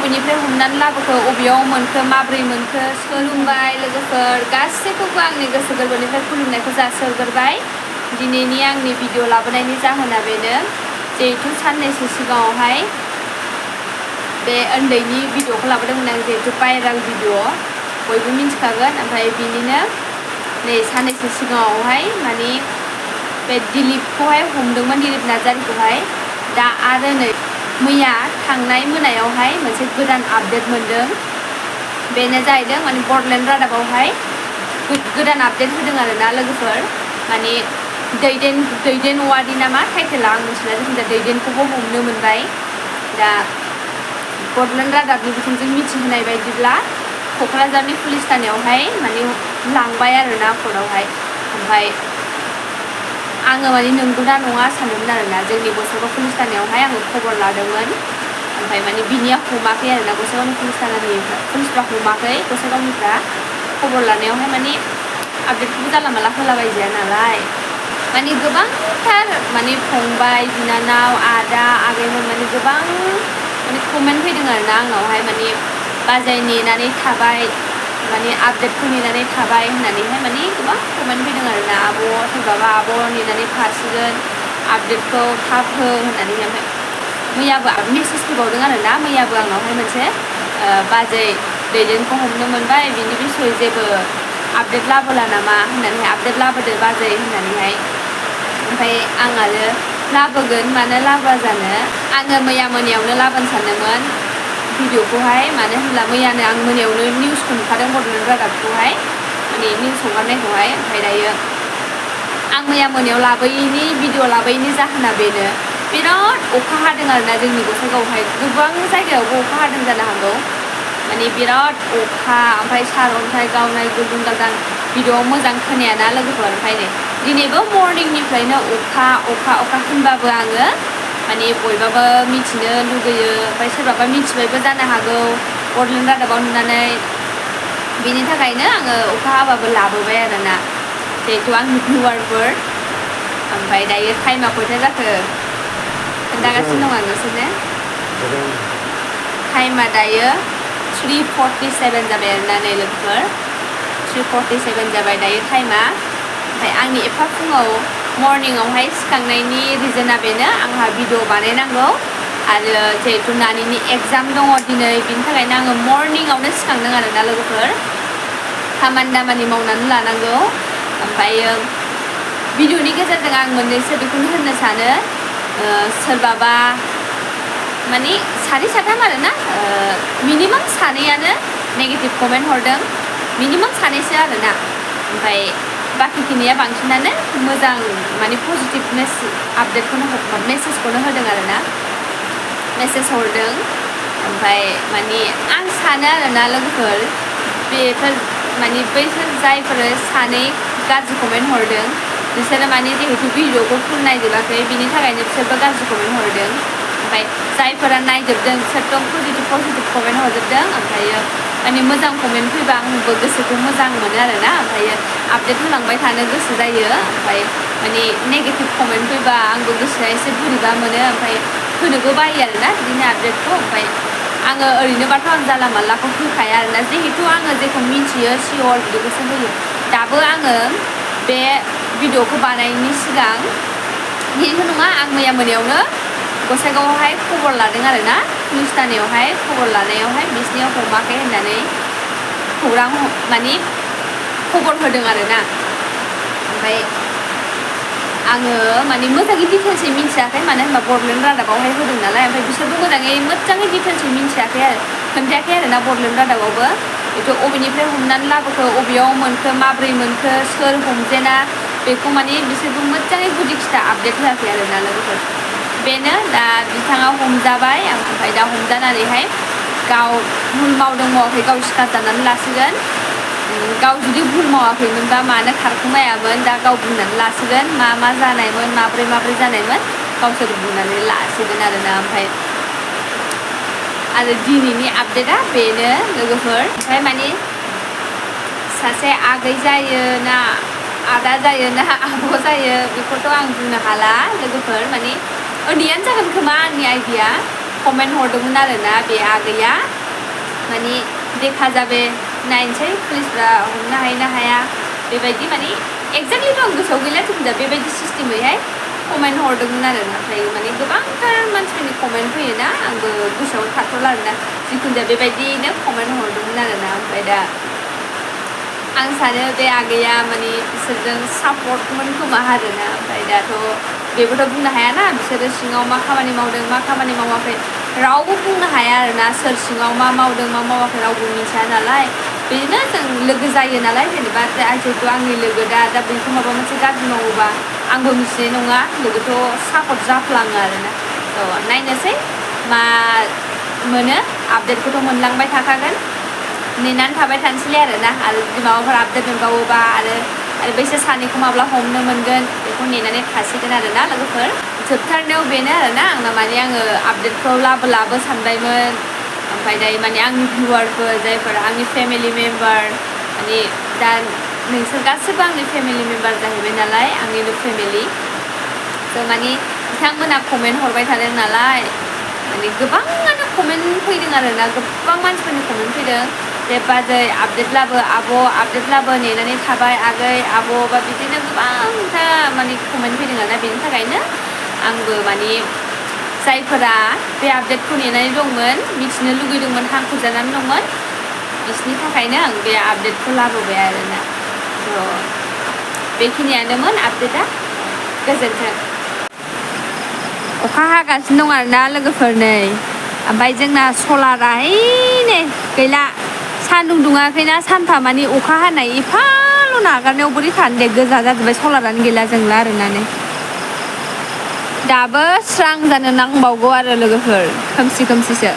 अबेनिफ्राय हमनानै लाबोखो अबेयाव मोनखो माब्रै मोनखो खुलुमबाय लोगोफोर गासैखौबो आंनि गोसो गोरबोनिफ्राय खुलुमनायखौ जासिहरग्रोबाय दिनैनि आंनि भिडिअ लाबोनायनि जाहोना बेनो जिहेतु साननैसो सिगाङावहाय बे उन्दैनि भिडिअखौ लाबोदोंमोन आं जिहेतु भाइराल भिडिअ बयबो मिन्थिखागोन ओमफ्राय बिनिनो नै साननैसो सिगाङावहाय माने बे दिलीपखौहाय हमदोंमोन दिलीप नार्जारिखौहाय दा आरो नै मैया थांनाय मोनायावहाय मोनसे गोदान आपडेट मोनदों बेनो जाहैदों माने बडलेण्ड रादाबावहाय गोदान आपडेट होदों आरोना लोगोफोर माने दैदेन वार्डि नामा टाइटेला आं मिथिला जिखुनु दैदेनखौबो हमनो मोनबाय दा बडलेण्ड रादाबनि बिथिंजों मिथिहोनाय बायदिब्ला क'क्राझारनि पुलिस थानायावहाय माने लांबाय आरोना कर्टआवहाय ओमफ्राय आङो माने नंगौना नङा सानदोंमोन आरोना जोंनि गसाइगाव पुलिस थानायावहाय आङो खबर लादोंमोन ओमफ्राय माने बिनिया हमाखै आरोना गसाइगावनि पुलिसफ्रा हमाखै गसाइगावनिफ्रा खबर लानायावहाय माने आपडेटखौबो जानला मानला होलाबायजाया नालाय माने गोबांथार माने फंबाय बिनानाव आदा आगैमोन माने गोबां माने कमेन्ट फैदों आरोना आंनावहाय माने बाजै नेनानै थाबाय माने आपडेटखौ नेनानै थाबाय होननानैहाय माने गोबां कमेन्ट फैदों आरोना आब' सोरबाबा आब' नेनानै थासिगोन आपडेटखौ थाब हो होननानै ओमफ्राय मैयाबो मेसेज फैबावदों आरोना मैयाबो आंनावहाय मोनसे बाजै दैदेनखौ हमनो मोनबाय बिनि बिसय जेबो आपडेट लाबोला नामा होननानैहाय आपडेट लाबोदो बाजै होननानैहाय ओमफ्राय आं आरो लाबोगोन मानो लाबोआ जानो आङो मैया मोनायावनो लाबोनो सानदोंमोन भिडिअखौहाय मानो होनब्ला मैयानो आं मोनायावनो निउसखौ नुखादों बडलेण्ड रादाबखौहाय माने निउस हगारनायखौहाय ओमफ्राय दायो आं मैया मोनायाव लाबोयैनि भिडिअ लाबोयैनि जाहोना बेनो बिराद अखा हादों आरोना जोंनि गसाइगावआवहाय गोबां जायगायावबो अखा हादों जानो हागौ माने बिराद अखा ओमफ्राय सारअन्थाइ गावनाय गुदुं गालदां भिडिअआव मोजां खोनायाना लोगोफोर ओमफ्राय नै दिनैबो मर्निंनिफ्रायनो अखा होनबाबो आङो माने बयबाबो मिथिनो लुगैयो ओमफ्राय सोरबाबा मिथिबायबो जानो हागौ बडलेण्ड रादाबाव नुनानै बिनि थाखायनो आङो अखा हाबाबो लाबोबाय आरोना जिहेतु आंनि भिउवारफोर ओमफ्राय दायो टाइमा खयथा जाखो खोन्थागासिनो दं आं नोंसोरनो टाइमा दायो 3:47 जाबाय आरोना नै लोगोफोर 3:47 जाबाय दायो टाइमा ओमफ्राय आंनि एफा फुङाव मर्निंआवहाय सिखांनायनि रिजोना बेनो आंहा भिडिअ बानायनांगौ आरो जिहेतु नानिनि एग्जाम दङ दिनै बिनि थाखायनो आङो मर्निंआवनो सिखांदों आरोना लोगोफोर खामानि दामानि मावनानै लानांगौ ओमफ्रायो भिडिअनि गेजेरजों आं मोननैसो बेखौनो होननो सानो सोरबाबा माने सानै साथाम आरोना मिनिमाम सानैयानो नेगेटिभ कमेन्ट हरदों मिनिमाम सानैसो आरोना ओमफ्राय बाखिखिनिया बांसिनानो मोजां माने पजिटिभनेस आपडेटखौनो मेसेजखौनो होदों आरोना मेसेज हरदों ओमफ्राय माने आं सानो आरोना लोगोफोर बेफोर माने बैसोर जायफोर सानै गाज्रि कमेन्ट हरदों बिसोरो माने जिहेतु भिडिअखौ फुल नायजोबाखै बिनि थाखायनो बिसोरबो गाज्रि कमेन्ट हरदों ओमफ्राय जायफोरा नायजोबदों बिसोरथ' पजिटिभ कमेन्ट हरजोबदों ओमफ्रायो माने मोजां कमेन्ट फैबा आंबो गोसोखौ मोजां मोनो आरोना ओमफ्रायो आपडेट होलांबाय थानो गोसो जायो ओमफ्राय माने नेगेटिभ कमेन्ट फैबा आंबो गोसोआ एसे बोरैबा मोनो ओमफ्राय होनोबो बायो आरोना बिदिनो आपडेटखौ ओमफ्राय आङो ओरैनोबाथ' आं जानला मानलाखौ होखाया आरोना जिहेतु आङो जेखौ मिथियो सियर बिदिखौसो होयो दाबो आङो बे भिडिअखौ बानायनायनि सिगां बेथ' नङा आं मैया मोनायावनो गसाइगावआवहाय खबर लादों आरोना पुलिस थानायावहाय खबर लानायावहाय बिसोरनियाव हमाखै होननानै खौरां माने खबर होदों आरोना ओमफ्राय आङो माने मोजाङै डिटेल्सै मिथियाखै मानो होनबा बडलेण्ड रादाबावहाय होदों नालाय ओमफ्राय बिसोरबो मोजाङै डिटेल्सै मिथियाखै आरो खोन्थायाखै आरोना बडलेण्ड रादाबावबो बेथ' अबेनिफ्राय हमनानै लाबोखो अबेयाव मोनखो माब्रै मोनखो सोर हमजेना बेखौ माने बिसोरबो मोजाङै गुदि खिथा आपडेट होआखै आरोना लोगोफोर बेनो दा बिथाङा हमजाबाय ओमफ्राय दा हमजानानैहाय गाव भुल मावदों मावाखै गाव सिखार जानानै लासिगोन गाव जुदि भुल मावाखैमोनबा मानो खारखुमायामोन दा गाव बुंनानै लासिगोन मा जानायमोन माब्रै जानायमोन गावसोर बुंनानै लासिगोन आरोना ओमफ्राय आरो दिनैनि आपडेटआ बेनो लोगोफोर ओमफ्राय माने सासे आगै जायो ना आदा जायो ना आब' जायो बेखौथ' आं बुंनो हाला लोगोफोर माने उन्दैयानो जागोन खोमा आंनि आइडिया कमेन्ट हरदोंमोन आरोना बे आगैया माने देखा जाबे नायनोसै पुलिसफ्रा हमनो हायो ना हाया बेबायदि माने एक्जेक्टलि दं गोसोआव गैला जिखुनु जाया बेबायदि सिस्टेमैहाय कमेन्ट हरदोंमोन आरो नाथाय माने गोबांथार मानसिफोरनि कमेन्ट फैयोना आंबो गोसोआव थाथ'ला आरोना जिखुनु जाया बेबायदिनो कमेन्ट हरदोंमोन आरोना ओमफ्राय दा आं सानो बे आगैया माने बिसोरजों सापर्टमोन खोमा आरोना ओमफ्राय दाथ' बेबोथ' बुंनो हायाना बिसोरो सिङाव मा खामानि मावदों मा खामानि मावाखै रावबो बुंनो हाया आरोना सोर सिङाव मा मावदों मा मावाखै रावबो मिथिया नालाय बिदिनो जों लोगो जायो नालाय जेनेबा जिहेतु आंनि लोगो दा बेखौ माबा मोनसे गाज्रि मावोबा आंबो मिथिनाय नङा लोगोथ' सापर्ट जाफ्लाङो आरोना थ' नायनोसै मा मोनो आपडेटखौथ' मोनलांबाय थाखागोन नेनानै थाबाय थानोसैलै आरोना आरो जुदि माबाफोर आपडेट मोनबावोबा आरो बैसोर सानैखौ माब्ला हमनो मोनगोन बेखौ नेनानै थासिगोन आरोना लोगोफोर जोबथारनायाव बेनो आरोना आंना माने आङो आपडेटखौ लाबो सानबायमोन ओमफ्राय दायो माने आंनि भिउवारफोर जायफोर आंनि फेमिलि मेम्बार माने दा नोंसोर गासैबो आंनि फेमिलि मेम्बार जाहैबाय नालाय आंनिनो फेमिलि थ' माने बिथांमोना कमेन्ट हरबाय थादों नालाय माने गोबाङानो कमेन्ट फैदों आरोना गोबां मानसिफोरनि कमेन्ट फैदों जे बाजै आपडेट लाबो आब' आपडेट लाबो नेनानै थाबाय आगै आब' बा बिदिनो गोबांथा माने कमेन्ट फैदों आरोना बेनि थाखायनो आंबो माने जायफोरा बे आपडेटखौ नेनानै दंमोन मिथिनो लुगैदोंमोन हांखुर जानानै दंमोन बिसोरनि थाखायनो आं बे आपडेटखौ लाबोबाय आरोना थ' बेखिनियानोमोन आपडेटआ गोजोन्थों अखा हागासिनो दं आरोना लोगोफोर नै ओमफ्राय जोंना सलाराहाय नै गैला सान्दुं दुङाखैना सानफा माने अखा हानाय एफाल' नागारनायाव बोरै थानो दे गोजा जाजोब्बाय सलारानो गैला जोंला आरोना नै दाबो स्रां जानो नांबावगौ आरो लोगोफोर खोमसि खोमसिसो